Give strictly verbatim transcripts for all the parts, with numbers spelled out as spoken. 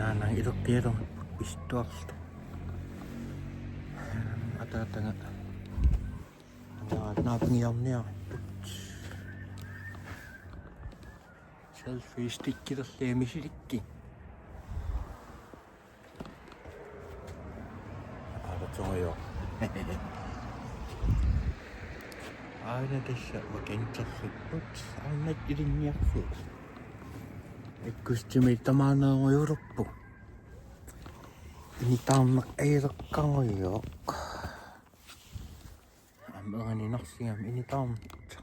Aana ileqqialermat pisittuarluta. Ataataga. Aana naapigiarniarput. Selfie stickilerlugit misilikkit. Aana tungajo. Aana tassa makinterlipput. Aana ilinniarlugu. Ikkustimi tamaannerujulerpu. Initaarneq ajuleqqarujoq. Aamma erniinnarsigami initaarnerta.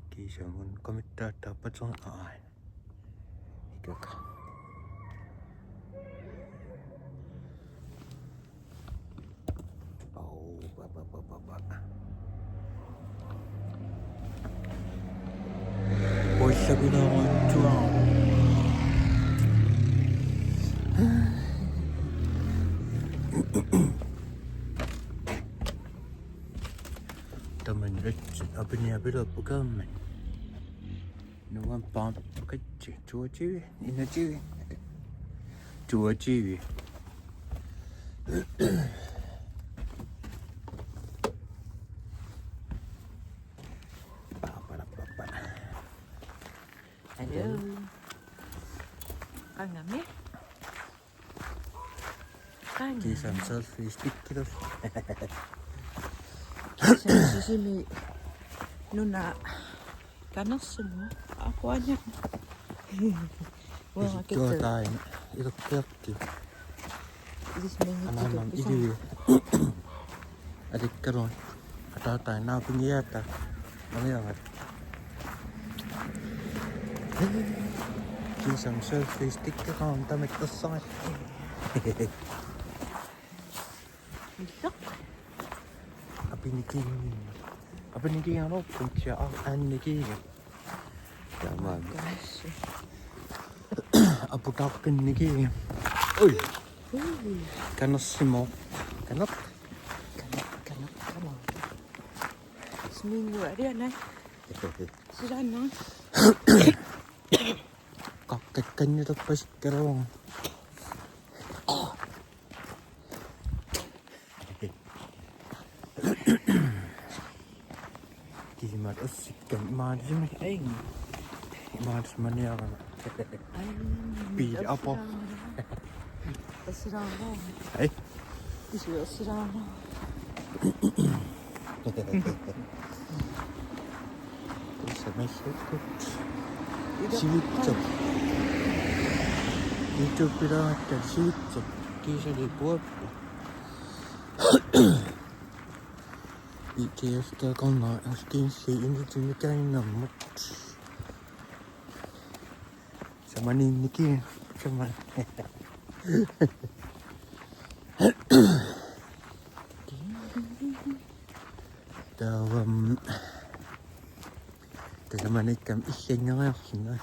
Kiisalu qamittaata paterna aana. Ikaka. Au, ba, ba, ba, ba, ba. Oi, sabi na mo tua. Taman ret, abini abilo pukamen. Nuan pam, pukatsi, tuatsivi, inatsivi. Tuatsivi. Hello. Qangami. Qangami. Kiisami selfie stickillu. Kiisami Sisimiut nuna kanersimut aquaniarneq. Uanga. Isittuataina ileqqiarti. Ilismiinngitsukup. Anaanam pisanga. Ilivi. Alikkaluarluni. Ataataga naapigiata. Amiavat. Kiisami selfie stickeqarami tamakkersorallugu. Illoq. Apinikiin. Apinikiigaluarput sia a-, annikiiga. Taamaammat. Gosh. Aputaaqqinniki. Ui. Ui. Kanersimut. Kaneq. Kaneq, kaneq, kaneq. Smiinguarianai. Silaannaq. Qaqqakkannilerpasikkaluarlunga. Kisimaatsikkami imaalisimi. Ei. Imaalimaniarama. Ai, piili apo. Assalamu. Hej. Kisi assalamu. Tassa massakkut. Sivitsoq. YouTube-ilaarakkit sivitsoq. Kiisali puappa. B T S-ikkut aamma Austinsi inutimikkaaginnarmut. Samaniinniki, saman. Taava, mm, tasamaniikkami illanngeriarlunga.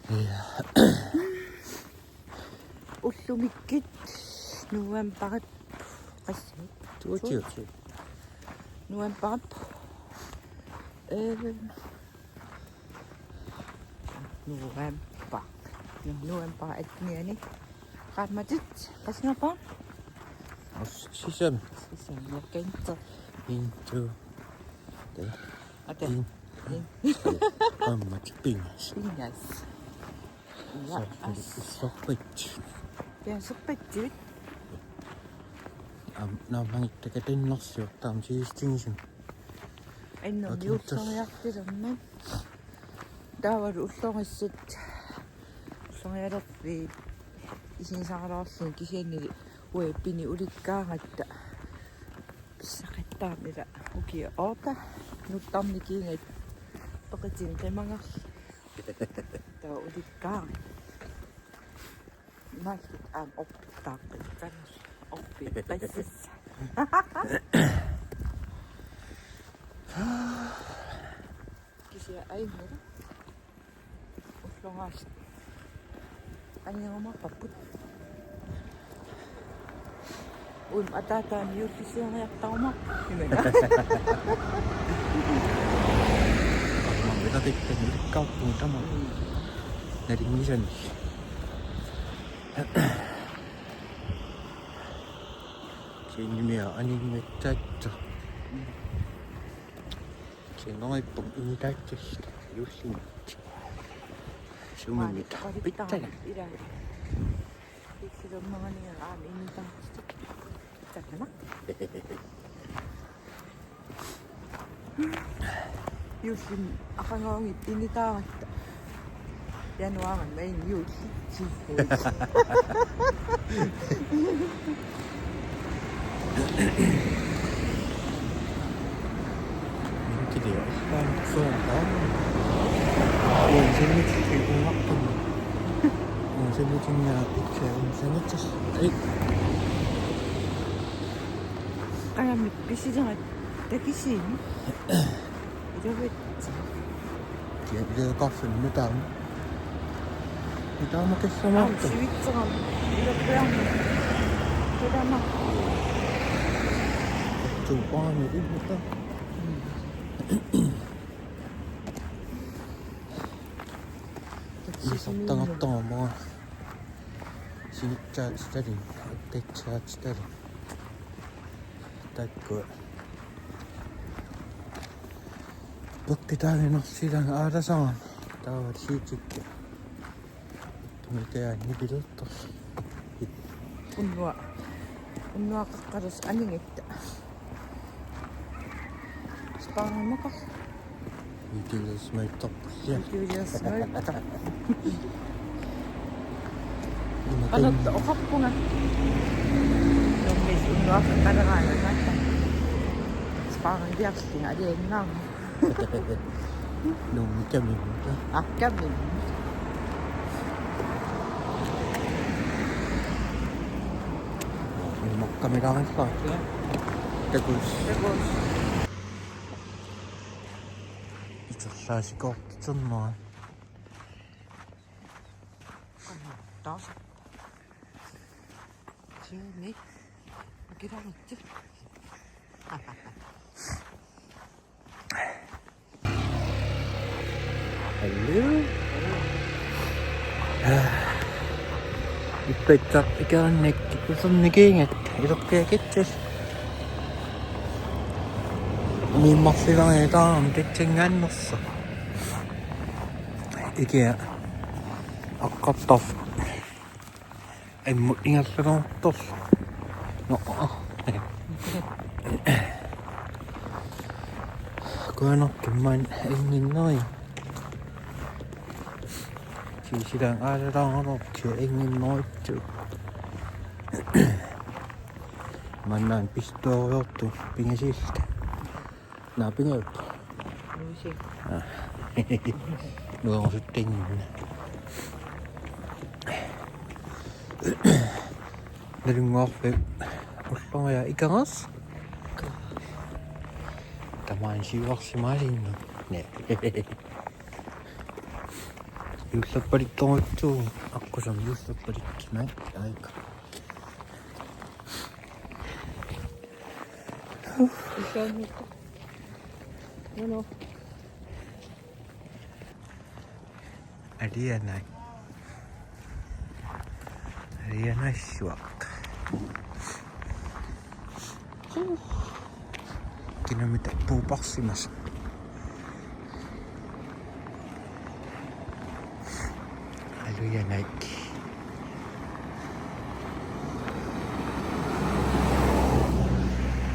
Ja. Ullumikkut novembarip qassit? Tuutiuti. Novembarip. Ee, novembar. Novembarip attenianni. Qaammatit, qassingappaa? As-, sisam. Sisam, ja, kintu. Kintu. Te. Ate. In. In. Qaammatit pingas. Pingas. Ja, as. Sorpit. Ja, sorpit. Am, naammagittakatinnersiortaam siistingisum. Innum. Akintas. Juulleriartilermat. Taavalu ullorissat. Ullorialerfiit. Isigisaraluarlugit kisiannili uagut pini ulikkaaratta. Pissaqattaarmata ukiut otte. Nuttarnikiingat peqatinik qimagarlugit. Taava ulikkaaratta. Imaattoq aamma orpittaaqqikkaanni. Orpittassassaaq. Kisianni ajunngilaq. Ulloraasut. Ajunngerumaarparput. Uima ataataami juullisioriartarumaarpoq. Immaqa. Naqittan ulikkaarpugut tamaat. Nalunngisannik. Kiinnimi aningattaatto. Kiinnarippoq initaatsit juullimi. Sumimmita. Pitsana. Issilummangani aamma initaatsit. Takkama. Juullimi aqaguani initaaratta. Januaarimi maani juullitsi. Minkilia. Soorlu. Uunga saniatigut uunga. Uunga saniatigut uunga saniatigut. Ai. Qajami pisilerat takisiini. Iluatsi. Kia, kia kaffe nutaam. Nutaama kissamaartu. Sivitseram. Iluatsi. Nutaama. Tuupaani nutaam. Isartagartarama. Sinitsaatitali, attaatitali. Takkua. Peqqitaaginnarsilaanga aalasarama. Taava siutikka. Tunitaani pilertor. Unnua. Unnuaqaqqalersoq aningatta. Sparrimmaqar. Videoliusmaittarpulli. Videoliusmaittar. Qalertoq oqarpunga. Nuummi unnuaqaqqaleraangat. Sparriviarlunga aliannaarma. Nuummi kamimmi. Aa, kamimmi. Nuummi kamilaarissaat. Takuss. Takuss. Iterlaasikoortitsernerat. Taas. Siuni. Kilamitsi. Hello. Ippassaq ikeranik kikkusernikiigat ileqqiakitsillu. Miimmarsilaariataarami tatsinngaannersoq. Ikia aqqartarfik. Immut ingerlalertorlu. Nå. Kuanartumik inginneri. Sisilaaq aalalaarlutik inginneritsu. Manna pistoriortu pingasiilluta. Naapingalup. Nuisi. Aa. Nuangusuttannginna. Nalunnguarfik ulloriaq ikeras. Tamaani siuarsimaalinnut. Næ. Juullappaliktorujussuuvoq. Aqqusanik juullappalikkimaat. Aika. Ullormiit. Nano. Alianai. Alianaassuaq. Kinamita puuparsimasoq. Alianaik.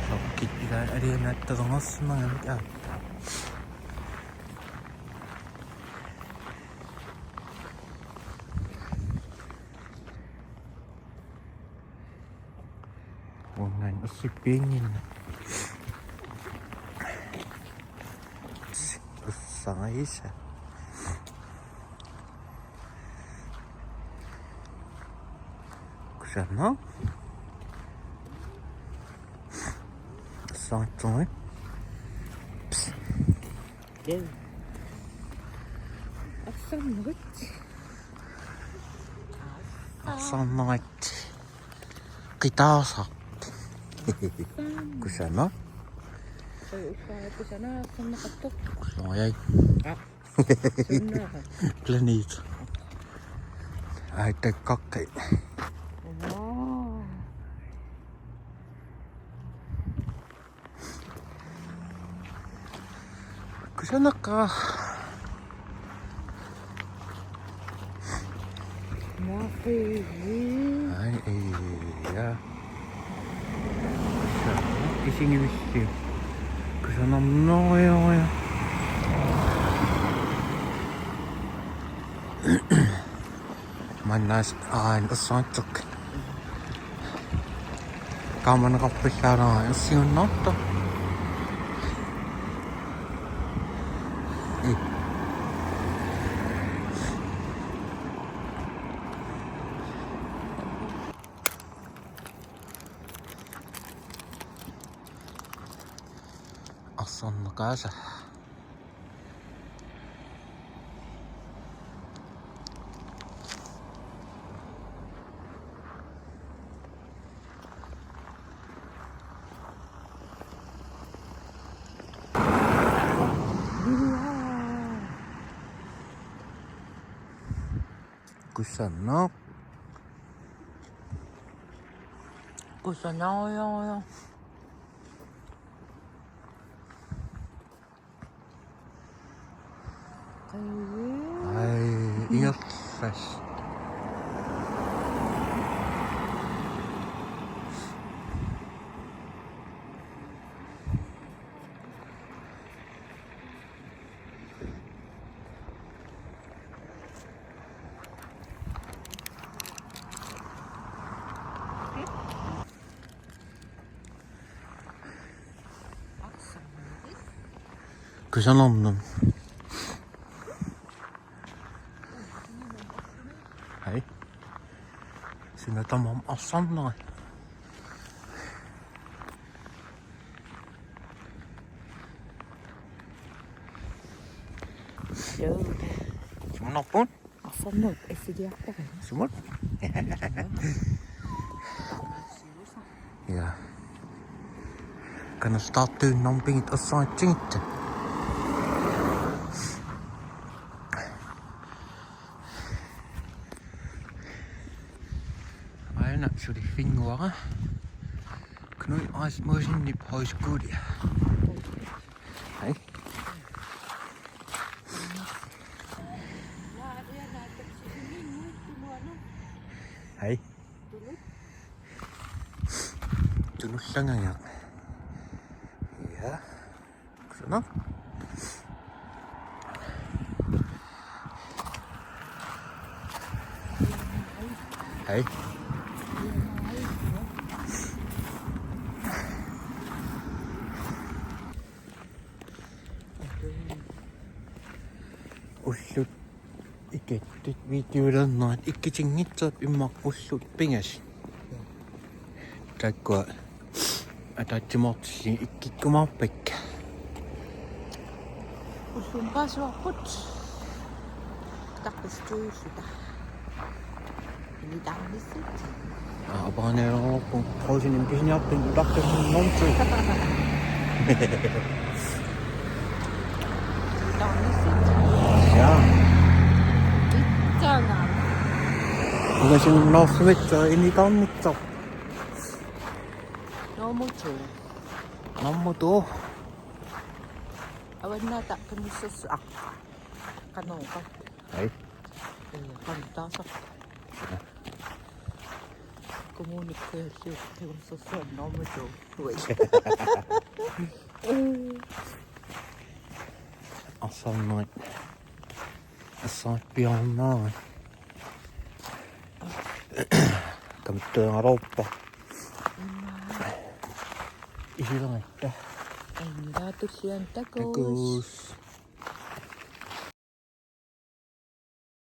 Sokkit ila alianaattoqarsimagami aappaat. Uanngaanniit ussippiinnginna. Ussarisa. Kusanaq. Ussaritsumik. Psst. Arsarnerit. Arsarnerit. Qitaarsaq. Kusanaq. Oi, ulloriaq kusanaq arsarneqartoq. Ulloriaq. Aa. Planet. Ai, takkaqqi. Wow. Kusanaqaaq. Naqiivi. Ai, ai, ja. Kusa-, isigivilli. Kusanarnerujorujoq. Maanna aasiit ersaritseq. Kaamaneqarpallaaraa ersigunnaartoq. Ii. Ersarinneqaasa. Kusanaq. Kusanaq, ja, ja. Ai, ingerlas. Kusanarneq. Hej. Suna tamarmi arsarnera. Joo. Sumunarput? Arsarnerup assiliartarami. Sumut? Ja. Kanaltaartuinnarmut pigit ersaritsigit. Aana suliffinnguara. Knud Rasmussenip Højskole. Hej. Hej. Tunullangajaq. Ja. Sådan. Hej. Ullut ikittit videolernerit ikkitinngitsoq immaqa ullut pingasut. Taakkua ataatsimoortillugit ikkikkumaarpakka. Ullut paasuarput. Takustuusuta. Ini taamissut. Aa, aparaneeruppu. Pausin pisiniarpin utartussunnguamik. Ini taamissut. Ja. Pitsaanga. Ungasinnaarsuit ini taamissut. Nummer to. Nummer to. Avannaata qimussersuaq. Qanoq. Hej. Ee, qanoq taasaq. Kommunikkujallu qimussersuaq nummer to. Ui. Arsarnerit. Arsarpiarnaa. Kamttuungaroorpa. Isileratta. Annilaatullian takuss. Takuss.